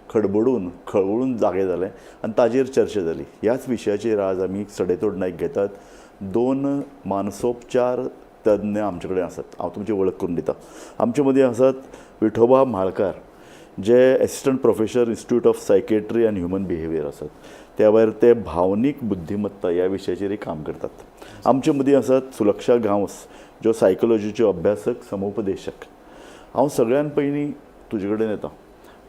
खडबडून खळबळून जागे जालें आनी ताजेर चर्चा जाली. ह्याच विशयाचेर आज आमी सडेतोड नायक घेतात. दोन मानसोपचार तज्ञ आमचे कडेन आसात. हांव तुमची वळख करून दिता. आमचे मदीं आसात विठोबा म्हाळकार, जे assistant professor, Institute of Psychiatry and Human Behaviour आसात. त्या भायर ते भावनीक बुद्धिमत्ता ह्या विशयाचेरय काम करतात. आमचे मदीं आसात सुलक्षा गांवस, ज्यो सायकोलॉजीच्यो अभ्यासक, समुपदेशक. हांव सगळ्यान पयलीं तुजे कडेन येता.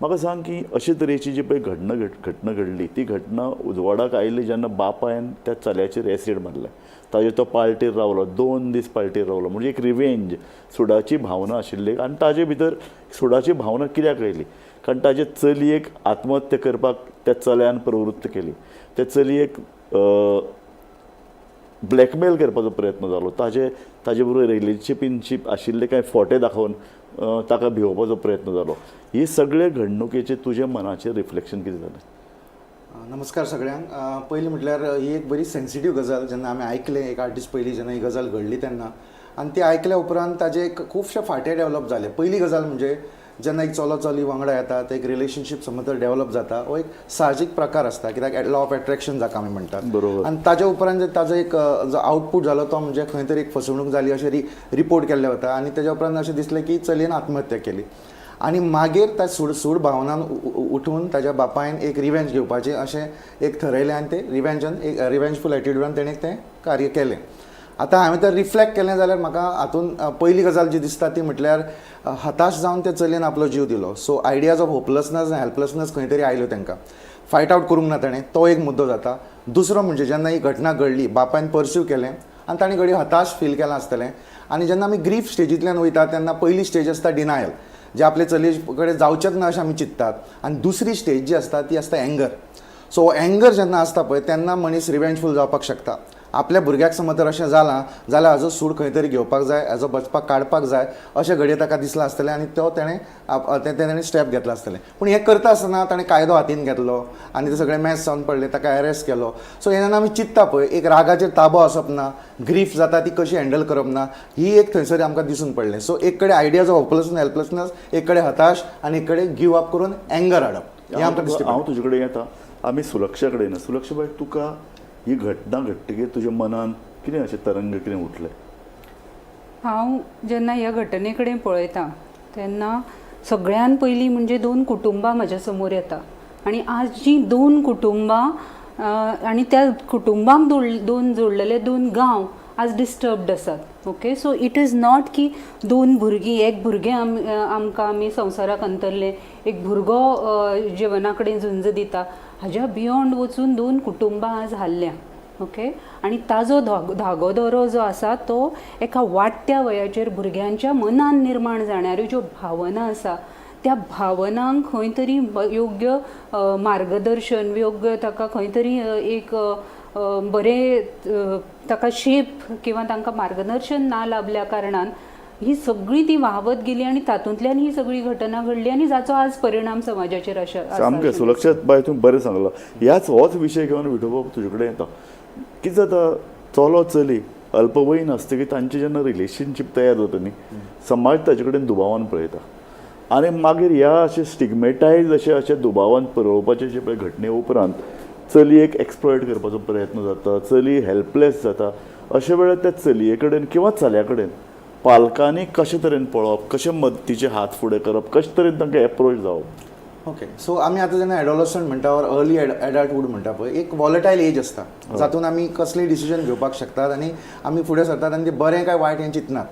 म्हाका सांग की अशे तरेची जी पळय घटना घडली, ती घटना उजवाडाक आयली जेन्ना बापायन त्या चल्याचेर एसीड मारलें. ताजेर तो पार्टेर रावलो, 2 दीस पार्टेर रावलो. म्हणजे एक रिवेंज, सुडाची भावना आशिल्ली. आनी ताजे भितर सुडाची भावना कित्याक आयली? कारण ताजे चलयेक आत्महत्या करपाक त्या चल्यान प्रवृत्त केली. त्या चलयेक ब्लॅकमेल करपाचो प्रयत्न जालो. ताजे बरोबर रिलेशनशीप आशिल्ले कांय फोटे दाखोवन ताका भिवोवपाचो प्रयत्न जालो. ही सगळे घडणुकेचे तुज्या मनाचेर रिफ्लेक्शन कितें जालें? नमस्कार सगळ्यांक. पयलीं म्हटल्यार ही एक बरी सेन्सिटीव गजाल. जेन्ना आमी आयकलें, एक 8 दीस पयलीं जेन्ना ही गजाल घडली तेन्ना, आनी ती आयकल्या उपरांत ताजे एक खुबशे फांटे डेवलप जाले. पयली गजाल म्हणजे जेन्ना एक चलो चली वांगडा येता, ते एक रिलेशनशीप समज तर डेवलप जाता, हो एक साहजीक प्रकार आसता, कित्याक लॉ ऑफ एट्रॅक्शन जाका आमी म्हणटात. आनी ताज्या उपरांत जे ताजो एक जो आउटपूट जालो, तो म्हणजे खंय तरी एक फसवणूक जाली अशें रिपोर्ट केल्लें वता. आनी तेज्या उपरांत अशें दिसलें की चलयेन आत्महत्या केली आनी मागीर त्या सूड भावनान उठून ताज्या बापायन एक रिवेंज घेवपाचें अशें एक थरयलें आनी ते रिवेंजान, एक रिवेंजफूल एटिट्यूडान तेणें तें कार्य केलें. आतां हांवें तर रिफ्लेक्ट केलें जाल्यार म्हाका हातून पयली गजाल जी दिसता ती म्हटल्यार हताश जावन त्या चलयेन आपलो जीव दिलो. सो आयडियाज ऑफ होपलसनस आनी हेल्पलसनस खंय तरी आयल्यो तांकां. फायट आवट करूंक ना ताणें, तो एक मुद्दो जाता. दुसरो म्हणजे जेन्ना ही घटना घडली, बापायन पर्स्यू केलें आनी ताणें घडये हताश फील केलां आसतलें. आनी जेन्ना आमी ग्रीफ स्टेजींतल्यान वयता तेन्ना पयली स्टेज आसता डिनायल, जे आपले चलये कडेन जावचेंच ना अशें आमी चिंततात. आनी दुसरी स्टेज जी आसता ती आसता एंगर. सो एंगर जेन्ना आसता पळय, तेन्ना मनीस रिवेंजफूल जावपाक शकता. आपल्या भुरग्याक समज जर अशें जालां जाल्यार हाजो सूड खंय तरी घेवपाक जाय, हाजो बचपाक काडपाक जाय, अशें घडये ताका दिसलां आसतलें आनी तो तेणें तेणें स्टेप घेतला आसतलें. पूण हें करता आसतना ताणें कायदो हातीन घेतलो आनी ते सगळें मॅस जावन पडलें, ताका अरेस्ट केलो. सो हें जेन्ना आमी चिंत्ता पळय, एक रागाचेर ताबो आसप ना, ग्रीफ जाता ती कशी हँडल करप ना, ही एक थंयसर आमकां दिसून पडलें. सो एक कडेन आयडियाज ऑफ होपलसनेस, हेल्पलसनेस, एक कडेन हताश आनी एक कडेन गिव अप करून एंगर हाडप, हें आमकां दिश्टी. हांव तुजे कडेन येता. आमी सुलक्षा कडेन. सुलक्षा बाय, तुका ही घटना घडटकीर तुज्या मनान कितें अशें तरंग कितें उठले? हांव जेन्ना ह्या घटने कडेन पळयतां तेन्ना सगळ्यान पयलीं म्हणजे दोन कुटुंबां म्हज्या समोर येता. आनी आज जीं दोन कुटुंबां आनी त्या कुटुंबांक दोन जोडलेले दोन गांव आज डिस्टर्ब्ड आसात. Okay, so it is not की दोन भुरगीं, एक भुरगें आमकां आमी संवसाराक अंतरलें, एक भुरगो जिवना कडेन झुंज दिता. हाज्या बियोंड वचून दोन कुटुंबां आज हाल्ल्या. ओके, आनी ताजो धागो दोरो जो आसा तो एका वाडट्या वयाचेर भुरग्यांच्या मनान निर्माण जाणाऱ्यो ज्यो भावना आसा, त्या भावनांक खंय तरी योग्य मार्गदर्शन, योग्य ताका खंय तरी एक बरें ताका शेप किंवा तांकां मार्गदर्शन ना लाभल्या कारणान ही सगळी ती व्हांवत गेली आनी तातूंतल्यान ही सगळी घटना घडली आनी जाचो आज परिणाम समाजाचेर अशा आसा. सामकें. अशें. सुलक्षा बाय, तूं बरें सांगलां. ह्याच होच विशय घेवन विठोबा तुजे कडेन येता. कितें जाता, चलो चली अल्पवयीन आसतकीर तांचे जेन्ना रिलेशनशीप तयार जाता न्ही, समाज ताजे कडेन दुबावान पळयता. आनी मागीर ह्या अशे स्टिगमेटायज अशे दुबावान पळोवपाचे जे पळय घटने उपरांत चलयेक एक्सप्लॉयट करपाचो प्रयत्न जाता, चली हेल्पलेस जाता. अशे वेळार त्या चलये कडेन किंवा चल्या कडेन पालकांनी कशे तरेन पळोवप, कशे मदतीचे हात फुडें करप, कशे तरेन तांकां एप्रोच जावप? ओके, सो आमी आतां जेन्ना एडोलसंट म्हणटा ऑर अर्ली एडल्टहूड म्हणटा पळय, एक वॉलेटायल एज आसता जातून आमी कसलेय डिसिजन घेवपाक शकतात आनी आमी फुडें सरतात आनी ते बरें काय वायट हें चिंतनात.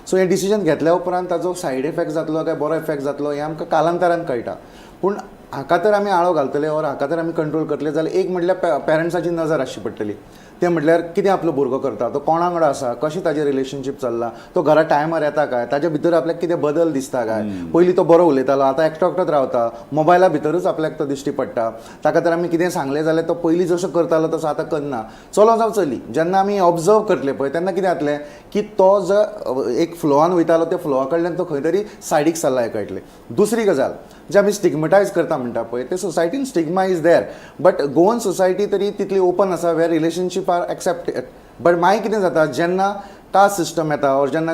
सो हें डिसिजन घेतल्या उपरांत ताजो सायड इफेक्ट जातलो काय बरो इफेक्ट जातलो हें आमकां कालांतरान कळटा. पूण हाका तर आमी आळो घालतले ऑर हाका तर आमी कंट्रोल करतले जाल्यार एक म्हटल्यार पेरंट्साची नजर आसची पडटली. तें म्हटल्यार कितें आपलो भुरगो करता, तो कोणा वांगडा आसा, कशें ताजें रिलेशनशीप चल्लां, तो घरा टायमार येता काय, ताच्या भितर आपल्याक कितें बदल दिसता काय. पयलीं तो बरो उलयतालो, आतां एकटो एकटोच रावता, मोबायला भितरूच आपल्याक तो दिश्टी पडटा. ताका तर आमी कितें सांगलें जाल्यार तो पयलीं जसो करतालो तसो आतां करना. चलो जावं चली, जेन्ना आमी ऑब्जर्व करतले पळय तेन्ना कितें जातलें की तो जो एक फ्लोआन वयतालो, त्या फ्लोआ कडल्यान तो खंय तरी सायडीक सरला हें कळटलें. दुसरी गजाल जे आमी स्टिग्मटायज करता म्हणटा पळय, ते सोसायटीन stigma is there, but Goan society तरी तितली ओपन आसा where relationship are accepted. But मागीर कितें जाता, जेन्ना कास्ट सिस्टम येता ऑर जेन्ना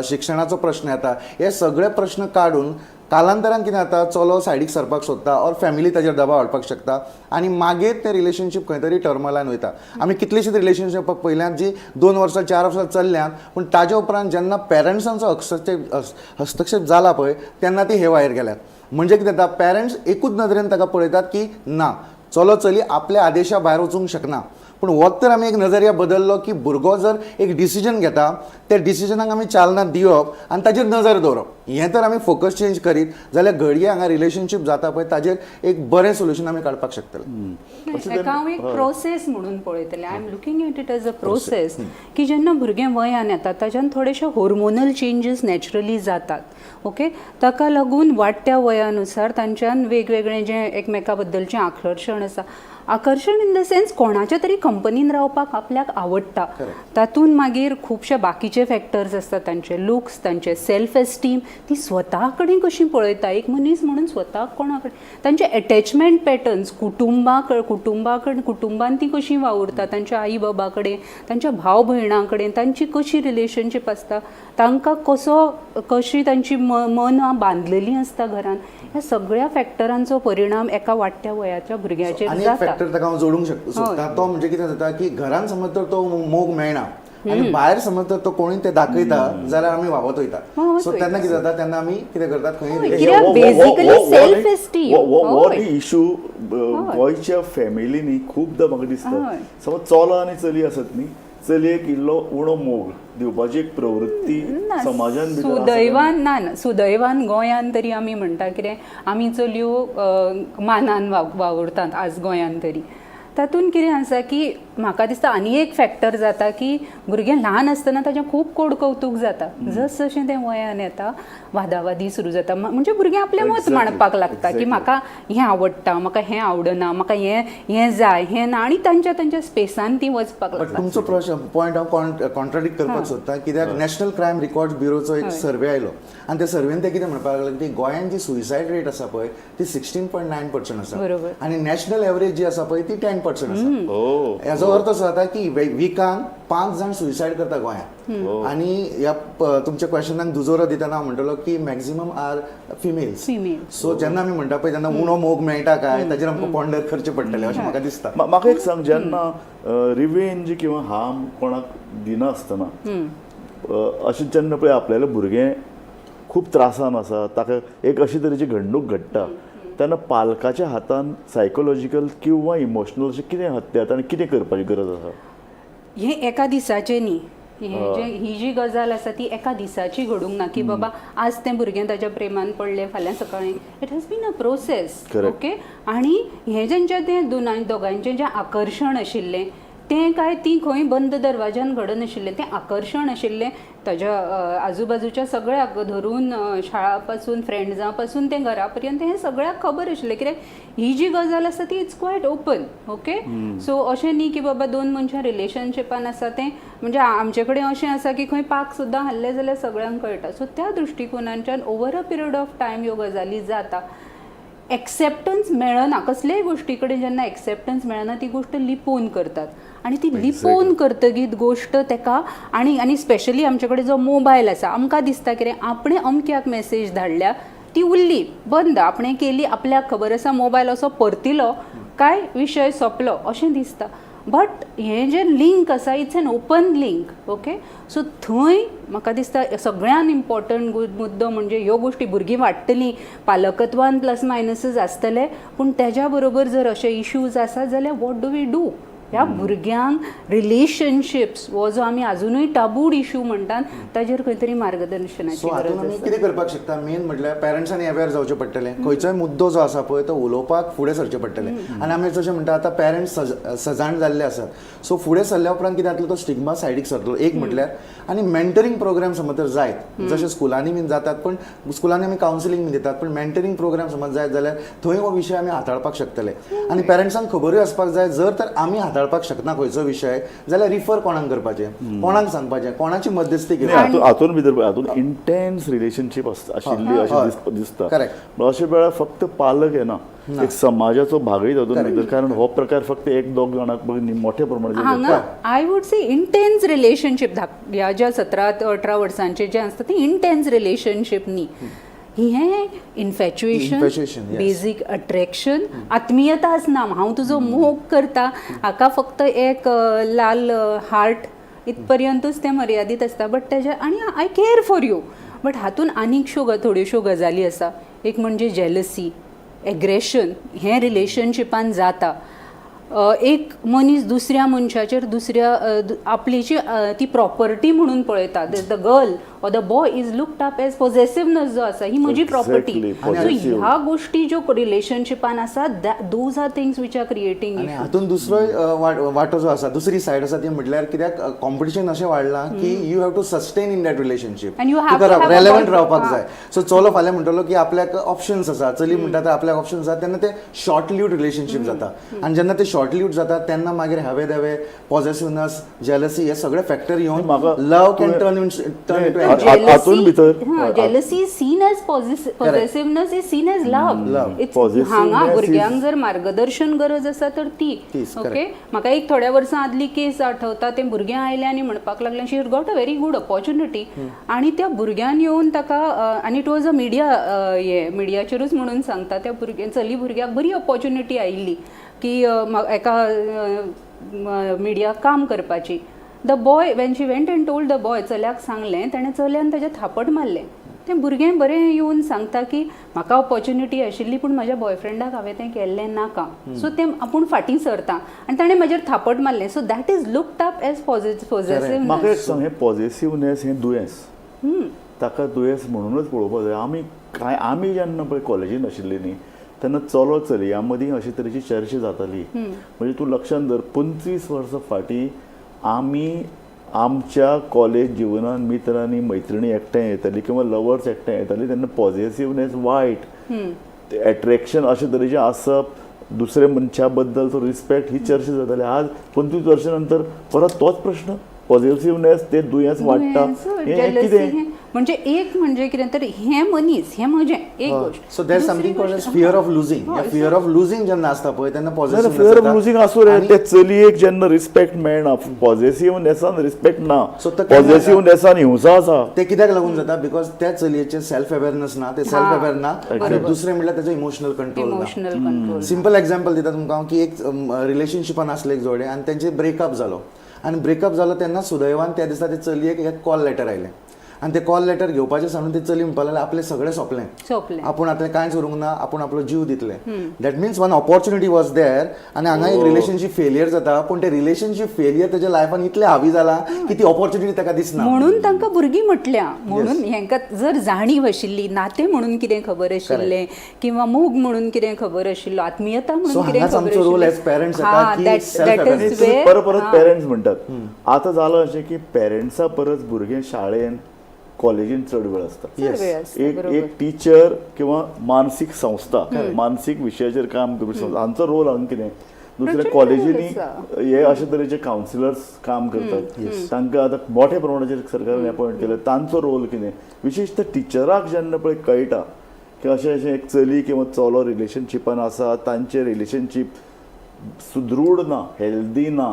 शिक्षणाचो प्रश्न येता, हे सगळे प्रश्न काडून कालांतरान कितें जाता, चलो सायडीक सरपाक सोदता ऑर फॅमिली ताजेर दबाव हाडपाक शकता आनी मागीर तें रिलेशनशीप खंय तरी टर्मलान वयता. आमी कितलीशींच रिलेशनशीप पळयल्यांत जी 2 वर्सां 4 वर्सां चल्ल्यांत, पूण ताजे उपरांत जेन्ना पेरंट्सांचो हस्तक्षेप जाला पळय, तेन्ना ती हेवायर गेल्यात. म्हणजे कितें जाता, पेरंट्स एकूच नदरेन ताका पळयतात की ना, चलो चली आपल्या आदेशा भायर वचूंक शकना. पूण हो तर आमी एक नजरिया बदललो की भुरगो जर एक डिसिजन घेता, त्या डिसिजनाक आमी चालना दिवप आनी ताजेर नजर दवरप. हें तर आमी फोकस चेंज करीत जाल्यार घडये हांगा रिलेशनशीप जाता पळय, ताजेर एक बरें सोल्युशन आमी काडपाक शकतले. अशें हेका हांव एक प्रोसेस म्हणून पळयतलें. I am looking at it as a process की जेन्ना भुरगें वयान येता, ताज्यान थोडेशे होर्मोनल चेंजीस नॅचरली जातात, ओके. ताका लागून वाडट्या वयानुसार तांच्यान वेगवेगळें जें एकमेका बद्दलचें आकर्शण आसा, आकर्शण इन the sense कोणाच्या तरी कंपनीन रावपाक आपल्याक आवडटा. तातूंत मागीर खुबशे बाकीचे फॅक्टर्स आसतात, तांचे लुक्स, तांचे सेल्फ एस्टीम, ती स्वता कडेन कशी पळयता, एक मनीस म्हणून स्वताक कोणा कडेन, तांचे एटॅचमेंट पॅटर्न्स, कुटुंबा कडेन, कुटुंबान ती कशी वावुरता, तांच्या आई बाबा कडेन, तांच्या भाव भयणां कडेन तांची कशी रिलेशनशीप आसता, तांकां कसो कशी तांची मनां बांदलेलीं आसता घरान, ह्या सगळ्या फॅक्टरांचो परिणाम एका वाडट्या वयाच्या भुरग्याचेर आनी एक जाता. फॅक्टर ताका हांव जोडूंक शकता सोदता, तो म्हणजे कितें जाता की घरान समज तर तो मोग मेळना आनी भायर समज तर तो कोणूय ते दाखयता जाल्यार आमी व्हांवत वयता. व्हांवत सो तेन्ना कितें जाता, तेन्ना आमी कितें करतात खंय कित्याक basically self-esteem. हो इशू गोंयच्या फॅमिलीनी खूबदां म्हाका दिसता. समज चलो आनी चली आसत न्ही, चलयेक इल्लो उणो मोग दिवपाची एक प्रवृत्ती ना, समाजान भितर आसा. सुदैवान ना ना, सुदैवान गोंयान तरी आमी म्हणटा कितें, आमी चलयो मानान वावुरतात आज गोंयान तरी. तातूंत कितें आसा की म्हाका दिसता आनी एक फॅक्टर जाता की भुरगें ल्हान आसतना ताजें खूब कोड कौतूक जाता. जस जशें तें वयान येता, वादावादी सुरू जाता. म्हणजे भुरगें आपलें मत मांडपाक लागता की म्हाका हें आवडटा, म्हाका हें आवडना, म्हाका हें हें जाय, हें ना, आनी तांच्या तांच्या स्पेसान ती वचपाक बट लागता. तुमचो प्रश्न पॉयंट हांव कॉन्ट्राडिक्ट करपाक सोदता, कित्याक नॅशनल क्रायम रिकॉर्ड ब्युरोचो एक सर्वे आयलो आनी त्या सर्वेन ते कितें म्हणपाक लागले की गोंयांत जी सुसायड रेट आसा पळय, ती 16.9% आसा आनी नॅशनल एवरेज जी आसा पळय, ती 10% आसा. हेजो अर्थ असो जाता की विकान पांच जाण सुसायड करता गोंयांत. आनी ह्या तुमच्या क्वेशनाक दुजोरो दितना हांव म्हणटलो की maximum are females. Female. So जेन्ना आमी म्हणटा पळय, तेन्ना उणो मोग मेळटा काय, ताजेर आमकां पॉन्डर करचें पडटलें अशें म्हाका दिसता. म्हाका एक सांग, जेन्ना रिवेंज किंवा हार्म कोणाक दिनासतना अशें जेन्ना पळय आपल्यालें भुरगें खूब त्रासान आसा, ताका एक अशी तरेची घडणूक घडटा, तेन्ना पालकाच्या हातान सायकोलॉजिकल किंवा इमोशनल अशें कितें हत्यार आनी कितें करपाची गरज आसा? हें एका दिसाचें न्ही. हें जे ही जी गजाल आसा ती एका दिसाची घडूंक ना की बाबा आज तें भुरगें ताच्या प्रेमान पडलें, फाल्यां सकाळीं. It has been a process. Okay, आनी हें जेंचें तें दोनां दोगांयचें जें आकर्शण आशिल्लें, तें काय ती खंय बंद दरवाज्यान घडनाशिल्लें. तें आकर्शण आशिल्लें ताज्या आजूबाजूच्या सगळ्याक धरून, शाळा पासून, फ्रेंड्सां पासून तें घरा पर्यंत, हें सगळ्याक खबर आशिल्लें. कित्याक ही जी गजाल आसा ती it's quite open, okay. So अशें न्ही की बाबा दोन मनशां रिलेशनशिपान आसा तें म्हणजे आमचे कडेन अशें आसा की खंय पाक सुद्दां हाल्लें जाल्यार सगळ्यांक कळटा. सो त्या दृश्टिकोनांच्यान over a period of time ह्यो गजाली जाता. एक्सेप्टन्स मेळना, कसलेय गोश्टी कडेन जेन्ना एक्सेप्टन्स मेळना, ती गोश्ट लिपोवन करतात आनी ती लिपोवन करतगीत गोश्ट तेका आनी आनी स्पेशली आमचे कडेन जो मोबायल आसा, आमकां दिसता कितें, आपणें अमक्याक मेसेज धाडल्या, ती उरली बंद, आपणें केली, आपल्याक खबर आसा, मोबायल असो परतिलो काय विशय सोंपलो अशें दिसता. बट हें जें लिंक आसा, it's an open link, okay. So थंय म्हाका दिसता सगळ्यान इम्पॉर्टंट मुद्दो म्हणजे ह्यो गोश्टी भुरगीं वाडटलीं, पालकत्वान प्लस मायनसीस आसतले, पूण तेज्या बरोबर जर अशे इश्यूज आसा जाल्यार what do we do? ह्या भुरग्यांक रिलेशनशिप्स हो जो आमी आजुनूय टाबूड इशू म्हणटात, ताजेर खंय तरी मार्गदर्शनाची सो हातून गरज आमी आसा. कितें करपाक शकता? मेन म्हटल्यार पेरंट्सांनी अवेर जावचें पडटलें. खंयचोय मुद्दो जो आसा पळय, तो उलोवपाक फुडें सरचें पडटलें. आनी आमी जशें म्हणटा, आतां पेरंट्स सजाण जाल्ले आसात. सो फुडें सरल्या उपरांत कितें जातलें, तो स्टिग्मा सायडीक सरतलो एक म्हटल्यार. आनी मेंटरींग प्रोग्राम समज तर जायत, जशें स्कुलांनी बीन जातात, पण स्कुलांनी आमी कावन्सिलींग बीन दितात, पण मेंटरींग प्रोग्राम समज जायत जाल्यार थंय हो विशय आमी हाताळपाक शकतले. आनी पेरंट्सांक खबरूय आसपाक जाय, जर तर आमी हाताळपाक शकना खंयचो विशय जाल्यार रिफर कोणाक करपाचें, कोणाक सांगपाचें, कोणाची मध्यस्थी नाही, घेवपाची. हातून भितर पळय, हातून इंटेन्स रिलेशनशीप आशिल्ली अशें दिसता. अशे वेळार फक्त पालक येना, एक समाजाचो भागय तातूंत भितर, कारण हो प्रकार फक्त एक दोग जाणांक मोठ्या प्रमाणात हांगा I would say intense relationship ह्या ज्या 17-18 वर्सांचे जे आसता ते इंटेन्स रिलेशनशीप न्ही. हें infatuation, Infatuation, yes. Basic attraction, आत्मीयताच ना. हांव तुजो मोग करता हाका फक्त एक लाल हार्ट इतपर्यंतूच तें मर्यादीत आसता, बट तेज्या आनी I care for you. But हातून आनीकश्यो थोड्योश्यो गजाली आसा. एक म्हणजे जेलसी, एग्रेशन हें रिलेशनशिपान जाता. एक मनीस दुसऱ्या मनशाचेर दुसऱ्या आपली जी ती प्रॉपर्टी म्हणून पळयता. The girl or the boy is looked up as possessiveness जो आसा, ही म्हजी प्रॉपर्टी. So possessive. ह्या गोष्टी ज्यो रिलेशनशिपान आसा, those are things which are creating. आनी हातून दुसरोय वांटो जो आसा, दुसरी सायड आसा, ती म्हटल्यार कित्याक कॉम्पिटिशन अशें वाडलां की you have to sustain in that relationship. And you have तुका to have a relevant boyfriend. रावपाक जाय. सो चलो फाल्यां म्हणटलो की आपल्याक ऑप्शन्स आसा, चली म्हणटा तर आपल्याक ऑप्शन्स आसा, तेन्ना ते शॉर्ट लिव्ड रिलेशनशीप जाता. आनी जेन्ना ते शॉर्ट लिव्ड जाता तेन्ना मागीर हवे देवे, पॉझिटिव्हनेस, जेलसी हे सगळे फॅक्टर येवन म्हाका लव can turn into हातून भितर- Jealousy is seen as possessiveness is seen as love. Love. It's Possessiveness हांगा is- भुरग्यांक जर मार्गदर्शन गरज आसा तर ती तीच, ओके. म्हाका एक थोड्या वर्सां आदली केस आठवता. तें भुरगें आयलें आनी म्हणपाक लागलें, she got a very good opportunity. आनी त्या भुरग्यान येवन ताका आनी it was a media, हे मिडियाचेरूच म्हणून सांगता, त्या भुरग्या चली भुरग्याक बरी ऑपॉर्च्युनिटी आयिल्ली की एका मिडियाक काम करपाची. The boy, when she went and told the boy, चल्याक सांगलें, ताणें चल्यान ताजें थापट मारलें. तें भुरगें बरें येवन सांगता की म्हाका ऑपॉर्च्युनिटी आशिल्ली, पूण म्हाज्या बॉयफ्रेंडाक हांवें तें केल्लें नाका, सो तें आपूण फाटीं सरता आनी ताणें म्हाजेर थापट मारलें. So that is looked up as म्हाका पॉझिटिव्ह. एक सांग, हें पॉझिटिव्हनेस हें दुयेंस, ताका दुयेंस म्हणूनच पळोवपाक जाय. आमी कांय आमी जेन्ना पळय कॉलेजीन आशिल्ली न्ही, तेन्ना चलो चलयां मदीं अशे तरेची चर्चा जाताली. म्हणजे तूं लक्षांत धर, 25 वर्सां फाटीं आमी आमच्या कॉलेज जिवनान मित्र आनी मैत्रिणी एकठांय येताली किंवा लवर्स एकठांय येताली, तेन्ना पॉझिटिव्हनेस वायट, एट्रॅक्शन अशे तरेचें आसप, दुसऱ्या मनशा बद्दल तो रिस्पेक्ट, ही चर्चा जाताली. आज 25 वर्सां नंतर परत तोच प्रश्न, पॉझिटिव्हनेस ते दुयेंस वाडटा. हें जेलसी कितें? म्हणजे एक म्हणजे कितें तर हें मनीस हें म्हजें एक गोश्ट. So there something called as fear of losing. Fear of losing जेन्ना आसता पळय तेन्ना पॉझिटिव्ह फियर ऑफ लुजींग आसूं रे, ते चलयेक जेन्ना रिस्पेक्ट मेळना, पॉझिटिव्हनेसान रिस्पेक्ट ना, So ते केन्ना पॉझिटिव्हनेसान हिंसा आसा. ते कित्याक लागून जाता? Because त्या चलयेचे सेल्फ अवेअरनेस ना, ते सेल्फ अवेअर ना. आनी दुसरें म्हळ्यार ताचो इमोशनल कंट्रोल ना. Emotional control. सिंपल एक्झाम्पल दिता तुमकां हांव की एक रिलेशनशिपान आसले एक जोडे आनी तेंचे ब्रेकअप जालो, आनी ब्रेकअप जालो तेन्ना सुदैवान त्या दिसा ते चलयेक एक कॉल लेटर आयलें, आनी ते कॉल लेटर घेवपाचें सांगून ती चली म्हणपाक लागली आपलें सगळें सोंपलें, सोंपलें, आपूण आतां कांयच उरूंक ना, आपूण आपलो जीव दितले. That means one opportunity was there. आनी हांगा एक रिलेशनशीप फेलियर जाता, पूण ते रिलेशनशीप फेलियर तेच्या लायफान इतलें हावी जाला की ती ऑपॉर्च्युनिटी ताका दिसना. म्हणून तांकां भुरगीं म्हटल्या. म्हणून हेंकां जर जाणीव आशिल्ली, नातें म्हणून कितें खबर आशिल्लें किंवा मोग म्हणून कितें खबर आशिल्लो, आत्मीयता So म्हणून कितें हांगाच खबर आमचो role as parents येता की that self-awareness. Is तुम्ही वेर परत परत पेरंट्स म्हणटात. आतां जालां अशें की पेरंट्सा परस भुरगें शाळेन कॉलेजीन चड वेळ आसता. एक एक टिचर किंवा मानसीक संस्था, मानसीक विशयाचेर काम करपी संस्था, हांचो रोल हांगा कितें? दुसरें प्रचंड कॉलेजींनी role आसा. हे अशे तरेचे कावन्सिलर्स काम करतात, तांकां आतां मोठ्या प्रमाणाचेर सरकारान अपॉयंट केले, तांचो रोल कितें? विशेश तर टिचराक जेन्ना पळय कळटा की अशें अशें एक चली किंवा चलो रिलेशनशिपान आसा, तांचें रिलेशनशीप सुदृढ ना, हेल्दी ना,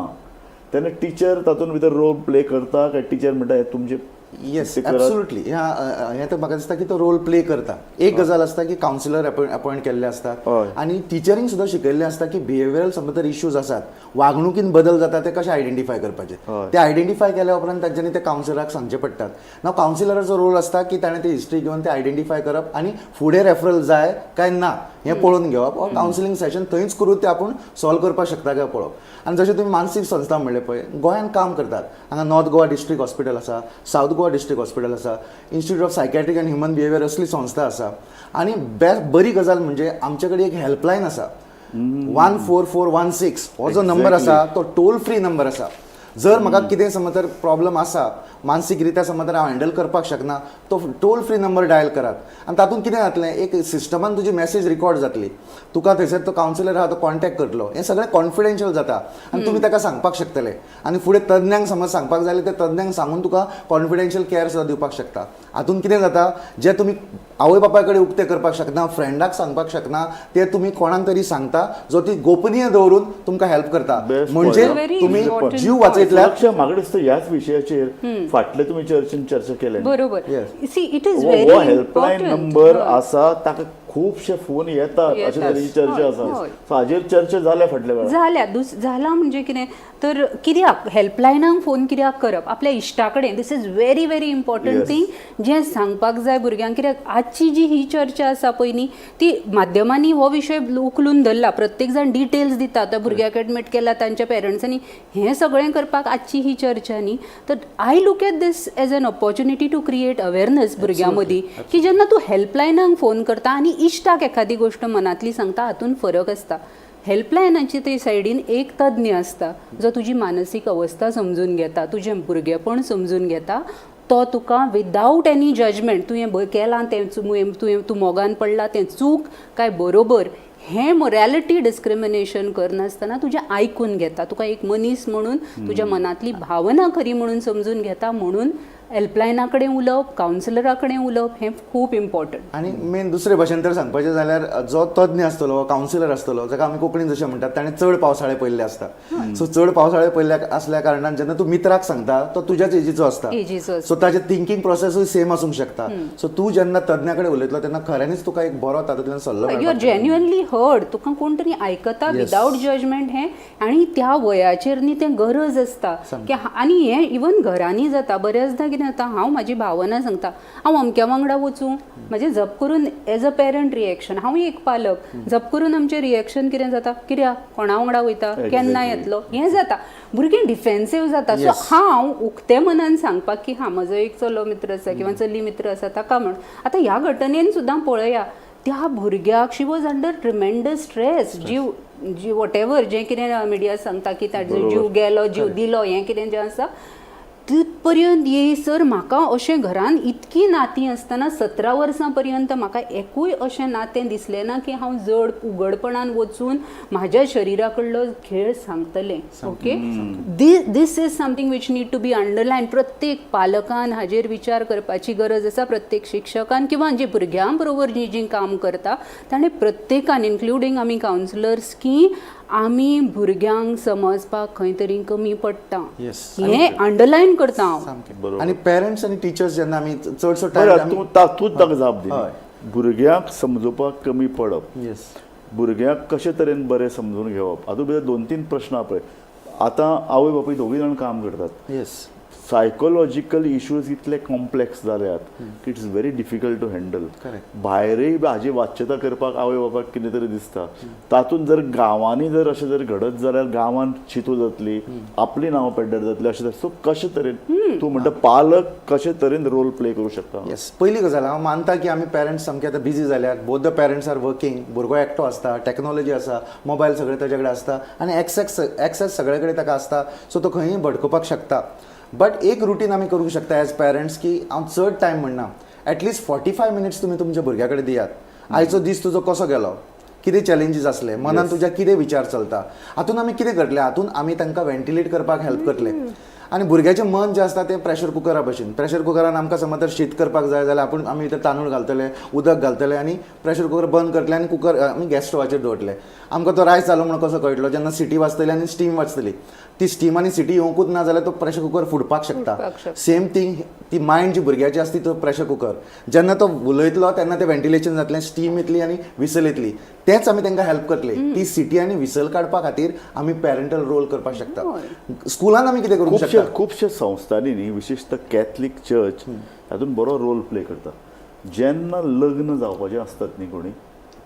तेन्ना टिचर तातूंत भितर रोल प्ले करता काय टिचर म्हणटा हे तुमचे येस, ते करात? एब्सोल्युटली. हें तर म्हाका दिसता की तो रोल प्ले करता. एक गजाल आसता की कावन्सिलर अपॉयंट केल्ले आसतात आनी टिचरींक सुद्दां शिकयल्लें आसता की बिहेवियरल समज तर इश्यूज आसात, वागणुकीन बदल जाता, ते कशे आयडेंटिफाय करपाचे. ते आयडेंटिफाय केल्या उपरांत तांच्यांनी ते कावन्सिलराक सांगचे पडटात. नाव कावन्सिलराचो रोल आसता की ताणें ती हिस्ट्री घेवन ते आयडेंटिफाय करप आनी फुडें रेफरल जाय काय ना हें पळोवन घेवप, ऑर कावन्सिलींग सेशन थंयच करून ते आपूण सॉल्व करपाक शकता काय पळोवप. आनी जशें तुमी मानसीक संस्था म्हणलें पळय, गोंयांत काम करतात. हांगा नॉर्थ गोवा डिस्ट्रिक्ट हॉस्पिटल आसा, सावथ गोवा डिस्ट्रिक्ट हॉस्पिटल आसा, Institute of Psychiatric and Human Behaviour असली संस्था आसा. आनी बेस्ट बरी गजाल म्हणजे आमचे कडेन एक हेल्पलायन आसा, 14416 हो जो नंबर आसा तो टोल फ्री नंबर आसा. जर म्हाका कितें समज तर प्रॉब्लम आसा, मानसीक रित्या समज तर हांव हँडल करपाक शकना, तो टोल फ्री नंबर डायल करात आनी तातूंत कितें जातलें, एक सिस्टमान तुजी मॅसेज रिकॉर्ड जातली, तुका थंयसर तो कावन्सिलर आहा तो कॉन्टॅक्ट करतलो, हें सगळें कॉन्फिडेन्शियल जाता आनी तुमी ताका सांगपाक शकतले. आनी फुडें तज्ञांक समज सांगपाक जाय जाल्यार ते तज्ञांक सांगून तुका कॉन्फिडेन्शियल कॅर सुद्दां दिवपाक शकता. हातूंत कितें जाता, जें तुमी आवय बापाय कडेन उक्तें करपाक शकना, फ्रेंडाक सांगपाक शकना, ते तुमी कोणाक तरी सांगता जो ती गोपनीय दवरून तुमकां हेल्प करता. Best म्हणजे point. तुमी Very important जीव वाचयता. बघितल्या सुरक्षा म्हाका दिसता ह्याच विशयाचेर फाटले तुमी चर्चेन चर्चा केले. बरोबर. Yes. See, it is हो व्हेरी हेल्पलायन नंबर आसा, ताका खुबशे फोन येतात, अशे येतात. तरेची चर्चा हय, आसा. हय. सो हाजेर चर्चा जाल्या फाटल्या वेळार. जाल्या जाला म्हणजे कितें तर कित्याक हेल्पलायनाक फोन कित्याक करप आपल्या इश्टा कडेन, this is very very important thing जें सांगपाक जाय भुरग्यांक. कित्याक आजची जी ही चर्चा आसा पळय न्ही, ती माध्यमांनी हो विशय उखलून धरला, प्रत्येक जाण डिटेल्स दिता, त्या भुरग्याक एडमीट केला तांच्या पेरंट्सांनी, हें सगळें करपाक आजची ही चर्चा न्ही. तर I look at this as an opportunity to create awareness भुरग्यां मदीं की जेन्ना तूं हेल्पलायनाक फोन करता आनी इश्टाक एखादी गोश्ट मनांतली सांगता हातूंत फरक आसता. हेल्पलायनाचे ते सायडीन एक तज्ञ आसता जो तुजी मानसीक अवस्था समजून घेता, तुजें भुरगेपण समजून घेता, तो तुका विदावट एनी जजमेंट तुवें केलां तें तुवें तूं मोगान पडला तें चूक काय बरोबर हें मोरॅलिटी डिस्क्रिमिनेशन करनासतना तुजें आयकून घेता, तुका एक मनीस म्हणून तुज्या मनांतली भावना खरी म्हणून समजून घेता. म्हणून हेल्पलायना कडेन उलोवप, कावन्सिलरा कडेन उलोवप हें खूब इम्पॉर्टंट. आनी मेन दुसरे भाशेन तर सांगपाचें जाल्यार जो तज्ञ आसतलो, कावन्सिलर आसतलो, जाका आमी कोंकणीन जशें म्हणटात, ताणें चड पावसाळे पळयल्ले आसता. सो चड पावसाळे पळयल्ले आसल्या कारणान जेन्ना तूं मित्राक सांगता तो तुज्याच एजीचो आसता, एजीचो आसता. सो ताजें थिंकींग प्रोसेसूय सेम आसूंक शकता. सो तूं जेन्ना तज्ञा कडेन उलयतलो तेन्ना खऱ्यांनीच तुका एक बरो तातूंतल्यान सल्लो you are मेळपाक. जेन्युअनली हर्ड, तुका कोण तरी आयकता विदावट जजमेंट हें. आनी त्या वयाचेर न्ही तें गरज आसता की आनी हें इवन घरांनी जाता बऱ्याचदा. कितें जाता, हांव म्हाजी भावना सांगता, हांव अमक्या वांगडा वचूं, म्हजें जप करून एज अ पेरंट रिएक्शन, हांव एक पालक, जप करून आमचें रिएक्शन कितें जाता, कित्याक कोणा वांगडा वयता, केन्ना येतलो, हें जाता. भुरगीं डिफेन्सीव जाता. सो हांव उक्ते मनान सांगपाक की हां म्हजो एक चलो मित्र आसा किंवा चली मित्र आसा ताका म्हण. आतां ह्या घटनेन सुद्दां पळया, त्या भुरग्याक she was under tremendous stress, जीव जी वॉटेवर जें कितें मिडिया सांगता की ताजो जीव गेलो, जीव दिलो, हें कितें जें आसा तितपर्यंत येयसर म्हाका अशें घरान इतकीं नातीं आसतना 17 वर्सां पर्यंत म्हाका एकूय अशें नातें दिसलें ना की हांव जड उगडपणान वचून म्हाज्या शरिरा कडलो खेळ सांगतलें. Okay, this is something which need to be underline. प्रत्येक पालकान हाजेर विचार करपाची गरज आसा, प्रत्येक शिक्षकान किंवा जे भुरग्यां बरोबर जीं जीं काम करता ताणें प्रत्येकान, इन्क्लुडींग आमी कावन्सिलर्स, की आमी भुरग्यांक समजपाक खंय तरी कमी पडटा, हें अंडरलायन करता हांव. सामकें. आनी पेरंट्स आनी टिचर्स जेन्ना आमी चडसो बरें, टायम तूं तातूंत ताका जाप दिली. भुरग्यांक समजुपाक कमी पडप, भुरग्यांक कशे तरेन बरें समजून घेवप, हातूंत भितर 2-3 प्रश्न आहा पळय. आतां आवय बापूय दोगूय जाण काम करतात, सायकोलॉजिकल इश्यूज इतले कॉम्प्लेक्स जाल्यात की it's very difficult to handle. भायरय हाजी वाच्यता करपाक आवय बापायक कितें तरी दिसता. तातूंत जर गांवांनी जर अशें जर घडत जाल्यार गांवांत चिंतू जातली, आपली नांवां पेड्ड्यार जातली, अशें. सो कशे तरेन तूं म्हणटा पालक कशे तरेन रोल प्ले करूं शकता? येस, पयली गजाल हांव मानता की आमी पेरंट्स सामके आतां बिजी जाल्यात, both the parents are working, भुरगो एकटो आसता, टॅक्नोलॉजी आसा, मोबायल सगळें ताजे कडेन आसता आनी एक्सेस सगळे कडेन ताका आसता, सो तो खंयूय भटकपाक शकता. बट एक रुटीन आमी करूंक शकता एज पेरंट्स की हांव चड टायम म्हणना, एटलिस्ट 45 मिनिट्स तुमी तुमच्या भुरग्या कडेन दियात. आयचो दीस तुजो कसो गेलो, कितें चॅलेंजीस आसले, मनान तुज्या कितें विचार चलता, हातून आमी कितें करतले, हातून आमी तांकां वेंटिलेट करपाक हेल्प करतले. आनी भुरग्याचें मन जें आसता तें प्रेशर कुकरा भशेन. प्रेशर कुकरान आमकां समज जर शीत करपाक जाय जाल्यार आपूण आमी भितर तांदूळ घालतले, उदक घालतले आनी प्रेशर कुकर बंद करतले आनी कुकर आमी गॅस स्टोवाचेर दवरतले. आमकां तो रायस जालो म्हणून कसो कळटलो? जेन्ना सिटी वाजतली आनी स्टीम वाजतली, ती स्टीम आनी सिटी येवंकूच ना जाल्यार तो प्रेशर कुकर फुटपाक शकता. फुटपाक शकता. सेम थिंग, ती मायंड जी भुरग्याची आसता ती तो प्रेशर कुकर, जेन्ना तो उलयतलो तेन्ना तें वेंटिलेशन जातलें, स्टीम येतली आनी विसल येतली. तेंच आमी तांकां हेल्प करतले. ती सिटी आनी विसल काडपा खातीर आमी पॅरंटल रोल करपाक शकता. स्कुलान आमी कितें करूंक खुबशे शकता? खुबशे संस्थांनी न्ही, विशेशतः कॅथलीक चर्च तातूंत बरो रोल प्ले करता. जेन्ना लग्न जावपाचें आसतात न्ही कोणी,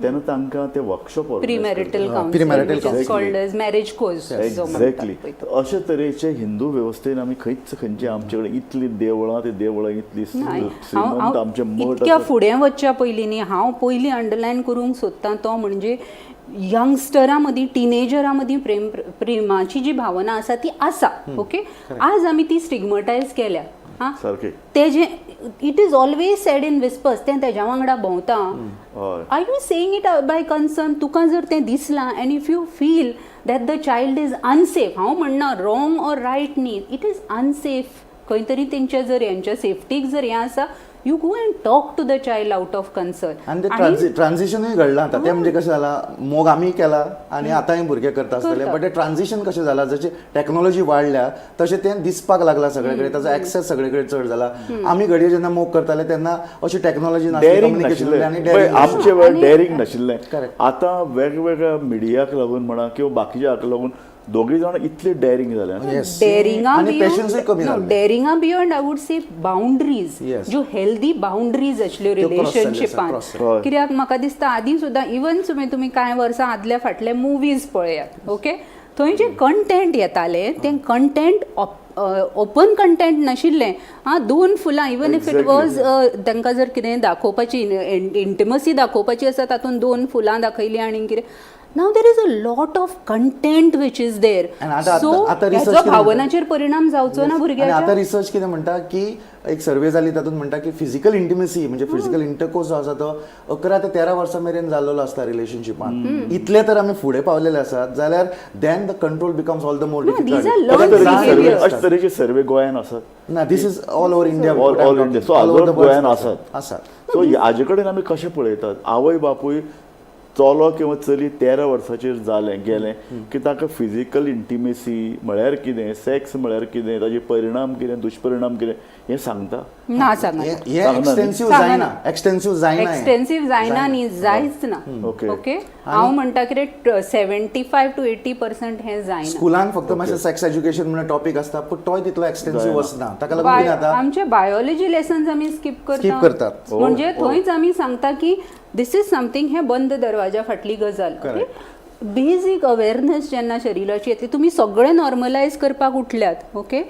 तेन्ना तांकां ते workshop premarital premarital counselling which is called as marriage course. Exactly. अशे तरेचे हिंदू वेवस्थेन आमी खंयच खंयचे आमचे कडेन इतली देवळां, ती देवळां इतली श्रीमंत आमचे मठ इतक्या आसात. फुडें वचच्या पयलीं न्ही हांव पयलीं अंडरलायन करूंक सोदतां तो म्हणजे यंगस्टरां मदीं, टिनेजरां मदीं प्रेमाची जी भावना आसा ती आसा. ओके, आज आमी ती स्टिग्मटायज केल्या. आं, सारकें. ते जे it is always said in whispers, तें तेज्या वांगडा भोंवता. हय. Are you saying it by concern? तुका जर तें दिसलां and if you feel that the child is unsafe, हांव म्हणना रॉंग ऑर रायट न्ही, it is unsafe खंय तरी तेंच्या जर हेंच्या सेफ्टीक जर हें आसा, You go and talk to the child out of concern. आनी ते ट्रान्झिशनूय घडलां आतां. तें म्हणजे कशें जालां, मोग आमी केला आनी आतांय भुरगे करता आसतले, बट ते ट्रान्झिशन कशें जालां, जशें टॅक्नोलॉजी वाडल्या तशें तें दिसपाक लागलां सगळे कडेन, ताचो एक्सेस सगळे कडेन चड जाला. आमी घडये जेन्ना मोग करताले तेन्ना अशी टॅक्नोलॉजी नासली, डेअरिंग कम्युनिकेशन आनी नाशिल्लें आमचे वेळ, डेअरिंग नाशिल्लें. Correct. आतां वेगवेगळ्या मिडियाक लागून म्हणा किंवा बाकीच्या लागून दोगी जाण इतले डेअरिंग जाले. डेरिंगा आनी पेशन्सूय कमी जाल्लें. डेरिंगा beyond I would say boundaries, Yes. ज्यो हेल्दी बाउंड्रीज आशिल्ल्यो त्यो cross जाल्ल्यो आसा, रिलेशनशिपान. cross जाल्ल्यो. कित्याक म्हाका दिसता आदीं सुद्दां इवन तुमी कांय वर्सां आदल्या फाटले मुवीज पळयात, ओके, थंय जे कंटेंट येताले तें कंटेंट ओपन कंटेंट नाशिल्लें. आं, दोन फुलां, इवन if it was तांकां जर कितें दाखोवपाची इंटिमसी दाखोवपाची आसा, तातूंत दोन फुलां दाखयलीं आनी कितें. Now there is a lot of content which is there. And आता- सो आता research ह्याचो कितें म्हणटा? भावनाचेर परिणाम जावचो ना आणि भुरग्याच्या. आता रिसर्च कितें म्हणटा की एक सर्वे जाली तातूंत म्हणटा की फिजिकल इंटिमेसी म्हणजे फिजिकल इंटरकोर्स जो आसा तो 11 ते 13 वर्सां मेरेन जाल्लो आसता रिलेशनशिपान. इतले तर आमी फुडें पावलेले आसात जाल्यार then the control becomes all the more No, these are difficult. learned अशे तरेचे सर्वे behaviors. अशे तरेचे सर्वे गोंयान आसात? ना, this is all over India. All India. So, आजून गोंयान आसात. आसात. सो हाजे कडेन आमी कशें पळयतात? आवय बापूय चलो किंवा चली 13 वर्साचेर जालें गेलें की ताका फिजिकल इंटिमेसी म्हळ्यार कितें, सेक्स म्हळ्यार कितें, ताजे परिणाम कितें, दुश्परिणाम कितें हें सांगता? ना, सांगना. हे सांगना. एक्सटेन्सिव सांगना. जायना, एक्सटेन्सिव जायना हें. एक्सटेन्सिव जायना न्ही, जायच ना. Okay. Okay, हांव म्हणटा कितें, 75 टू 80% हें जायना. स्कुलान फक्त मातशें सेक्स एज्युकेशन म्हणून टॉपीक आसता, पूण तोय तितलो एक्सटेन्सिव वचना. ताका लागून कितें जाता, आमचे बायोलॉजी लेसन्स आमी स्कीप करता. Skip करतात. म्हणजे थंयच आमी सांगता की this is something, हें बंद दरवाजा फाटली गजाल. ओके, बेजीक अवेरनेस जेन्ना शरिराची येतली, तुमी सगळें नॉर्मलायज करपाक उठल्यात, ओके,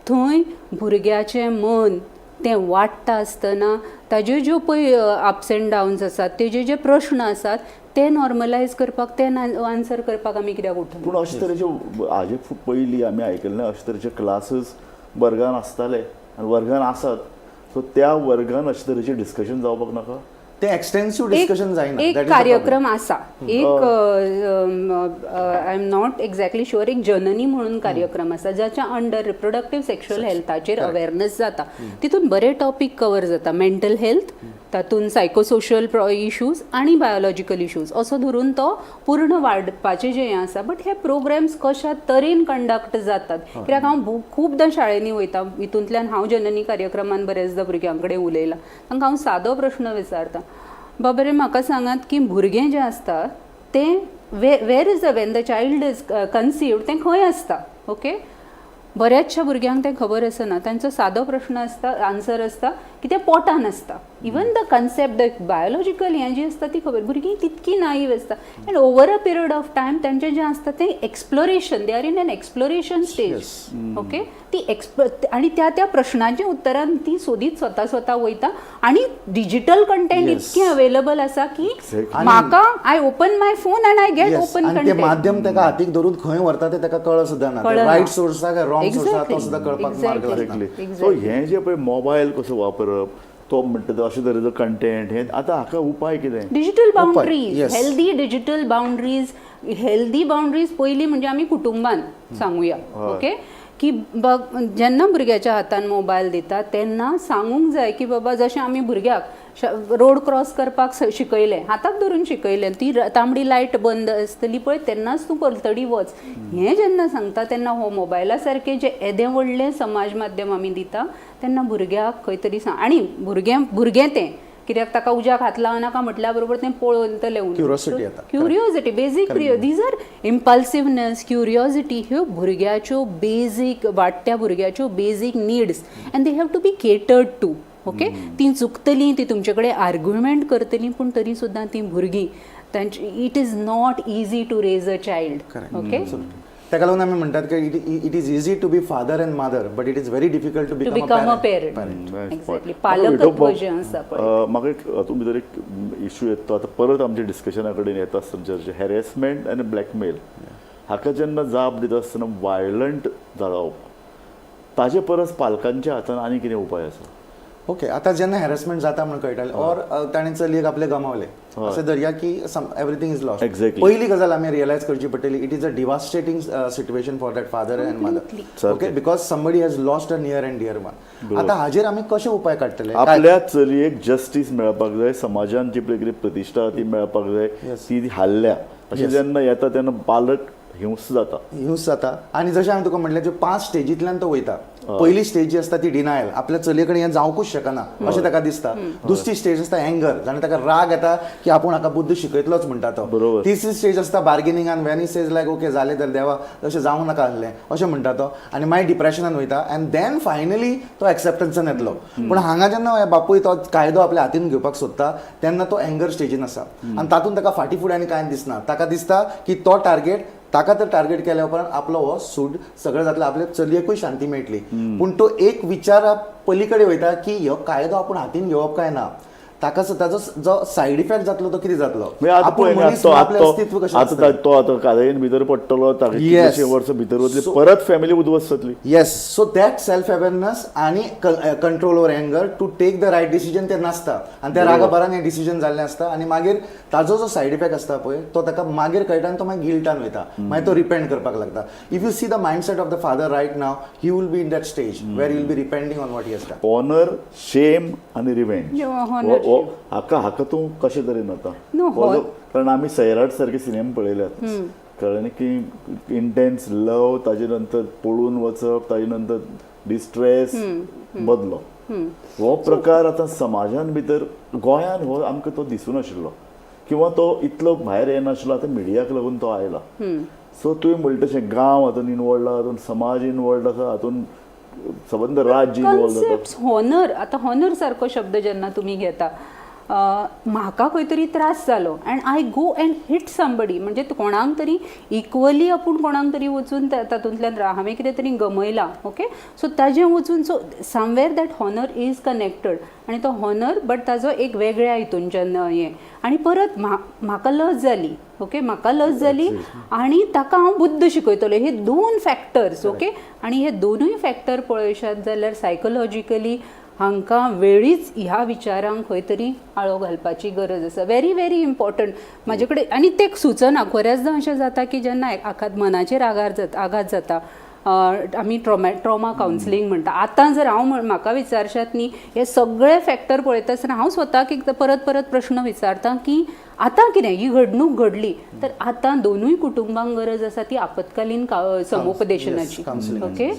थंय भुरग्याचें मन तें वाडटा आसतना ताज्यो ज्यो पळय अप्स एंड डावन्स आसात, तेजे जे प्रश्न आसात ते नॉर्मलायज करपाक, ते आन्सर करपाक आमी कित्याक उठना? पूण अशे तरेचे हाजे पयलीं आमी आयकल्लें, अशे तरेचे क्लासीस वर्गान आसताले आनी वर्गान आसात. सो त्या वर्गान अशे तरेचें डिस्कशन जावपाक नाका? ते एक्सटेन्सिव डिस्कशन जायना. एक That is the कार्यक्रम आसा, एक, I am not exactly sure, एक जननी म्हणून कार्यक्रम आसा ज्याच्या अंडर रिप्रोडक्टीव सेक्शुअल हेल्थाचेर अवेरनेस जाता. तितून बरे टॉपीक कवर जाता, मेंटल हेल्थ, तातूंत सायकोसोशल इश्यूज आनी बायोलॉजिकल इश्यूज, असो धरून तो पूर्ण वाडपाचें जें हें आसा. बट हे प्रोग्राम्स कशा तरेन कंडक्ट जातात, कित्याक हांव खुबदां शाळेंनी वयता, हितूंतल्यान हांव जननी कार्यक्रमान बरेचदां भुरग्यां कडेन उलयलां. तांकां हांव सादो प्रश्न विचारता, बाबा रे म्हाका सांगात की भुरगें जें आसता तें where is the when the child is conceived, तें खंय आसता? ओके, बऱ्याचशा भुरग्यांक तें खबर आसना. तांचो सादो प्रश्न आसता, आन्सर आसता की तें पोटान आसता. Even the concept, the biological हें जी आसता ती खबर, भुरगीं तितकी नाईव आसता. And over a period of time तांचें जें आसता तें exploration, they are in an exploration stage. Okay, ती एक्सप आनी त्या त्या प्रश्नांची उत्तरां ती सोदीत स्वता स्वता वयता आनी डिजिटल कंटेंट इतकें अवेलेबल आसा की म्हाका I open my phone and I get Yes, open आनी ते कंटेंट. माध्यम ताका हातीक धरून खंय व्हरता ते ताका कळ सुद्दां ना. कळना. रायट सोर्स आसा काय रॉंग सोर्स आसा तो सुद्दां कळपाक मार्ग लागना. एक्झॅक्टली. सो हें जें पळय मोबायल कसो वापरप, तो म्हणटा तो अशे तरेचो कंटेंट, हें आतां हाका उपाय कितें? Digital boundaries, yes. Healthy digital boundaries. Healthy boundaries पयलीं म्हणजे आमी कुटुंबान सांगुया, ओके, की बघ जेन्ना भुरग्याच्या हातान मोबायल दिता तेन्ना सांगूंक जाय की बाबा, जशें आमी भुरग्याक रोड क्रॉस करपाक शिकयलें, हाताक धरून शिकयलें, ती तांबडी लायट बंद आसतली पळय तेन्नाच तूं पलतडी वच, हें जेन्ना सांगता तेन्ना हो मोबायला सारकें जें येदें व्हडलें समाज माध्यम आमी दिता तेन्ना भुरग्याक खंय तरी सांग. आनी भुरगें भुरगें तें कित्याक ताका उज्याक हात लावं नाका म्हटल्या बरोबर तें पळोवतलें. Curiosity येता. Curiosity, basic, these are impulsiveness, curiosity, ह्यो भुरग्याच्यो बेजीक, वाडट्या भुरग्याच्यो basic needs and they have to be catered to. Okay, तीं चुकतलीं, ती तुमचे कडेन आर्ग्युमेंट करतलीं, पूण तरी सुद्दां तीं भुरगीं तांची, it is not easy to raise a child. Okay, ताका लागून आमी म्हणटात की it is easy to be father and mother, but it is very difficult to to become become a a parent. Nice exactly, point. पालकत्व जें आसा पळय. म्हाका एक हातूंत भितर एक इशू येता तो आतां परत आमच्या डिस्कशना कडेन येता आसतना चर्चा, हॅरेसमेंट आनी ब्लॅकमेल हाका जेन्ना जाप दिता आसतना वायलंट जावप, ताजे परस पालकांच्या हातान आनी कितें उपाय आसा? ओके, आतां जेन्ना हॅरसमेंट जाता म्हण कळटालें ऑर ताणें चलयेक आपले गमावले अशें धरया की एवरीथींग is lost. पयली गजाल आमी रियलायज करची पडटली, it is a devastating situation for that father and mother. Okay, because somebody has lost a near and dear one. आतां हाजेर आमी कशे उपाय काडटले? आपल्या चलयेक जस्टीस मेळपाक जाय, समाजान जी पळय कितें प्रतिश्ठा ती मेळपाक जाय, ती हाल्ल्या अशें जेन्ना येता तेन्ना पालक हिंस जाता. हिंस जाता. आनी जशें हांवें तुका म्हटलें, ज्यो 5 स्टेजींतल्यान तो वयता. पयली स्टेज जी आसता ती डिनायल, आपल्या चलये कडेन हें जावंकूच शकना अशें ताका दिसता. दुसरी स्टेज आसता एंगर, जाणें ताका राग येता की आपूण हाका बुद्द शिकयतलोच म्हणटा तो. तिसरी स्टेज आसता बार्गेनिंगान, when he says like okay जालें तर देवा, तशें जावंक नाका आसलें अशें म्हणटा तो, आनी मागीर डिप्रेशनान वयता अँड then finally तो एक्सेप्टन्सान येतलो. पूण हांगा जेन्ना हे बापूय तो कायदो आपल्या हातीन घेवपाक सोदता तेन्ना तो एंगर स्टेजीन आसा आनी तातूंत ताका फाटीं फुडें आनी कांय दिसना. ताका दिसता की तो टार्गेट, ताका तर टार्गेट केल्या उपरांत आपलो हो सूट सगळें जातलें, आपल्या चलयेकूय शांती मेळटली. पूण तो एक विचारा पली कडेन वयता की ह्यो कायदो आपूण हातीन घेवप काय ना, ताका ताजो जो सायड इफेक्ट जातलो तो कितें जातलो, म्हणजे आतां आपूण पळय न्ही, मनीस म्हणून आपलें अस्तित्व कशें आतां आसतलें? तो आतां कादयेन भितर पडटलो, ताका कितलींशीं वर्सां भितर वतली, परत फॅमिली उद्ध्वस्त जातली. Yes, so that self awareness आनी control over anger to take the right decision ते नासता आनी त्या रागाभारान हें डिसिजन जाल्लें आसता आनी मागीर ताजो जो सायड इफेक्ट आसता पळय तो ताका मागीर कळटा आनी तो मागीर गिल्टान वयता, मागीर तो रिपेंट करपाक लागता. If you see the mindset of the father right now, he will be in that stage where will be repenting on what he has done. Honour, shame आनी रिवेंज. Yeah, honor, shame. हाका हाका तूं कशें तरेन वता? No, हो जो- कारण आमी सैराट सारके सिनेमा पळयल्यात, कळ्ळें न्ही की इंटेन्स लव, ताजे नंतर पळून वचप, ताजे नंतर डिस्ट्रेस, बदलो, हो प्रकार आतां समाजान भितर गोंयान हो आमकां तो दिसूनाशिल्लो किंवा तो इतलो भायर येनाशिल्लो. आतां मिडियाक लागून तो आयला. सो तुवें म्हणटा तशें गांव हातून इनवॉल्ड आहा, हातून समाज इनवॉल्ड आसा, हातून सबंद राज्य इनवॉल्व जाता. कॉन्सेप्ट हॉनर, आतां हॉनर सारको शब्द जेन्ना तुमी घेता, म्हाका खंय तरी त्रास जालो and I go and hit somebody, म्हणजे कोणाक तरी इक्वली आपूण कोणाक तरी वचून तातूंतल्यान हांवें कितें तरी गमयलां, ओके, सो ताजें वचून, so somewhere that honour is connected आनी तो हॉनर बट ताजो एक वेगळ्या हितूनच्यान हें आनी परत म्हाका लज जाली, ओके, म्हाका लज जाली आनी ताका हांव बुद्द शिकयतलो, हे दोन फॅक्टर्स, ओके, आनी हे दोनूय फॅक्टर पळयशात जाल्यार सायकोलॉजिकली हांकां वेळीच ह्या विचारांक खंय तरी आळो घालपाची गरज आसा. व्हेरी व्हेरी इम्पॉर्टंट म्हाजे कडेन आनी तें सुचना. बऱ्याचदां अशें जाता की जेन्ना आघात मनाचेर आघात जाता, आमी ट्रॉमा कावन्सिलींग म्हणटा. आतां जर हांव म्हाका विचारशात न्ही, हे सगळे फॅक्टर पळयता आसतना हांव स्वताक एकदां परत परत प्रश्न विचारता की आतां कितें ही घडणूक घडली तर आतां दोनूय कुटुंबांक गरज आसा ती आपत्कालीन समुपदेशनाची. Counseling. Okay,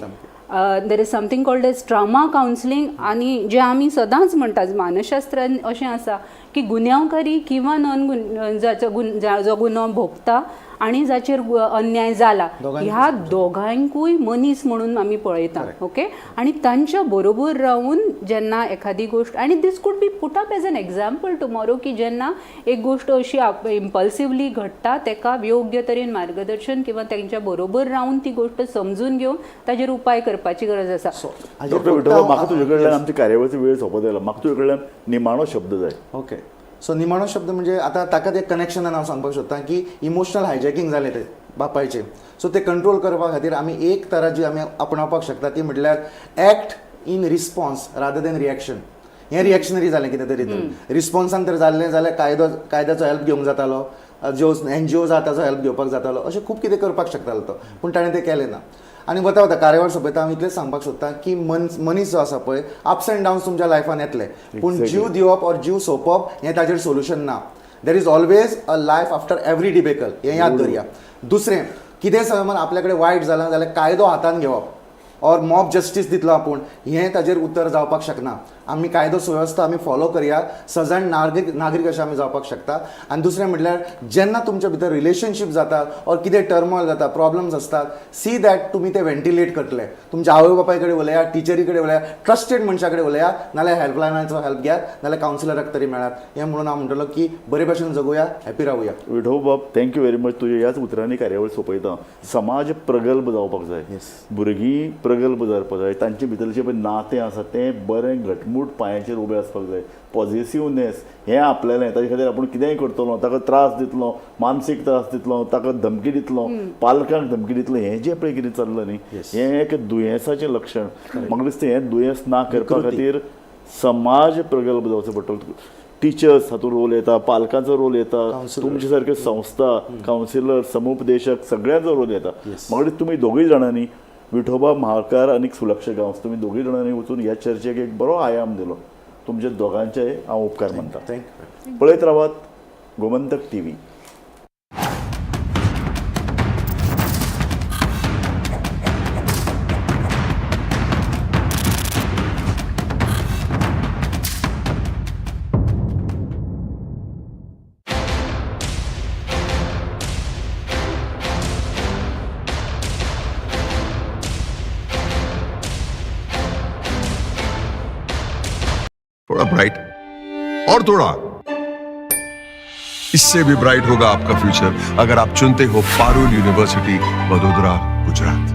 there is something called as trauma counselling. आनी जें आमी सदांच म्हणटा मानसशास्त्रान अशें आसा की गुन्यांवकारी किंवा नॉन गुन जाचो गुन जो गुन्यांव भोगता आनी जाचेर अन्याय जाला ह्या दोगांकूय मनीस म्हणून आमी पळयता, ओके, आनी तांच्या बरोबर रावून जेन्ना एखादी गोश्ट, आनी this could be put up as an example tomorrow की जेन्ना एक गोश्ट अशी इम्पल्सिवली घडटा तेका योग्य तरेन मार्गदर्शन किंवा तांच्या बरोबर रावून ती गोश्ट समजून घेवन ताजेर उपाय करपाची गरज आसा. डॉक्टर विठोबा, म्हाका तुजे कडल्यान आमच्या कार्यावळीचो वेळ सोंपत आयला, म्हाका तुजे कडल्यान निमाणो शब्द जाय. ओके, सो निमाणो शब्द म्हणजे आतां ताका ते कनेक्शनान हांव सांगपाक सोदता की इमोशनल हायजॅकींग जालें ते बापायचें, सो ते कंट्रोल करपा खातीर आमी एक तरा जी आमी आपणावपाक शकता ती म्हटल्यार act in response rather than reaction. हें रिएक्शनरी जालें कितें तरी, रिस्पॉन्सान तर जाल्लें जाल्यार कायद्याचो हेल्प घेवंक जातालो, ज्यो एनजीओ आसा ताचो हेल्प घेवपाक जातालो, अशें खूब कितें करपाक शकतालो तो, पूण ताणें तें केलें ना. आनी वता वता कार्यावळ सोंपयता हांव इतलेंच सांगपाक सोदता की मनीस जो आसा पळय, अप्स एंड डावन्स तुमच्या लायफान येतले, पूण जीव दिवप ऑर जीव सोंपप हें ताजेर सोल्युशन ना. There is always a life after every debacle, हें याद दवरया. दुसरें कितें समज आपल्या कडेन वायट जालां जाल्यार कायदो हातान घेवप ऑर मॉब जस्टीस दितलो आपूण हें ताजेर उत्तर जावपाक शकना. आमी कायदो सुवेवस्था आमी फॉलो करया, सजण नागरीक अशें आमी जावपाक शकता. आनी दुसरें म्हटल्यार जेन्ना तुमच्या भितर रिलेशनशीप जाता ऑर कितें टर्मोयल जाता, प्रॉब्लम्स आसतात, सी that तुमी ते वेंटिलेट करतले. तुमच्या आवय बापाय कडेन उलया, टिचरी कडेन उलया, ट्रस्टेड मनशा कडेन उलया, नाल्यार हेल्पलायनाचो हेल्प घेयात, नाल्यार कावन्सिलराक तरी मेळात. हें म्हणून हांव म्हणटलो की बरे भशेन जगुया, happy रावया. विठोबाब, thank you very much. तुज्या ह्याच उतरांनी कार्यावळ सोंपयता. समाज प्रगल्भ जावपाक जाय, भुरगीं प्रगल्भ जावपाक जाय, तांचे भितरलें जें पळय नातें आसा तें बरें घटमूट पांयाचेर उबें आसपाक जाय. पॉजिटिवनेस हें आपल्यालें, ताजे खातीर आपूण कितेंय करतलो, ताका त्रास दितलो, मानसीक त्रास दितलो, ताका धमकी दितलो, पालकांक धमकी दितलो, हें जें पळय कितें चल्लां न्ही, हें एक दुयेंसाचें लक्षण. म्हाका दिसता हें दुयेंस ना करपा खातीर समाज प्रगल्भ जावचो पडटलो. टिचर्स हातूंत रोल येता, पालकांचो रोल येता, Counselor. तुमचे सारक्यो संस्था, कावन्सिलर, समुपदेशक, सगळ्यांचो रोल येता. Yes. मगरीर तुमी दोगूय जाणांनी, विठोबा म्हाळकार आनी सुलक्षा गांवस, तुमी दोगूय जाणांनी वचून ह्या चर्चेक एक बरो आयाम दिलो. तुमचे दोगांचेय हांव उपकार मानता. Thank you. पळयत रावात गोमंतक टीव्ही. थोड़ा ब्राइट और थोड़ा इससे भी ब्राइट होगा आपका फ्यूचर अगर आप चुनते हो पारुल यूनिवर्सिटी, वडोदरा, गुजरात।